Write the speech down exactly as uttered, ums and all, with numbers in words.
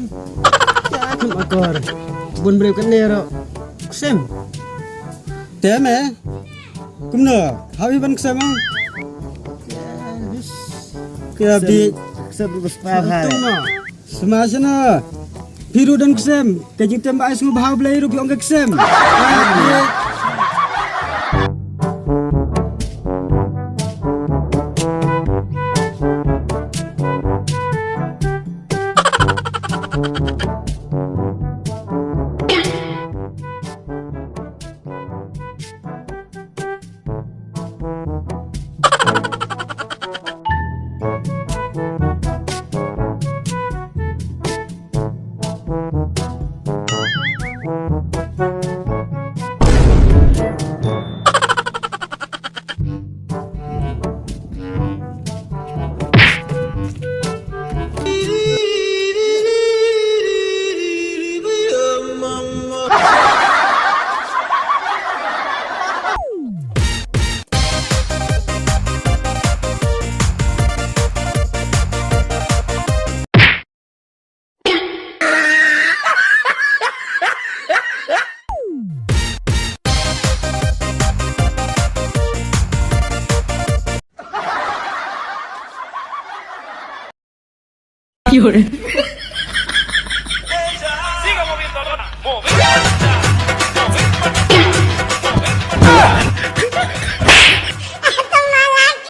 Kum akor. Bun briew kane ruh ksem. Te me. Kumno? Hawi ban ksem ang? Ka bi ksem ruh ba spah hai. Sma sna. Phi ruh don ksem. Ka jingtem ba ai sngew bha u Blei ruh phi ong ka ksem.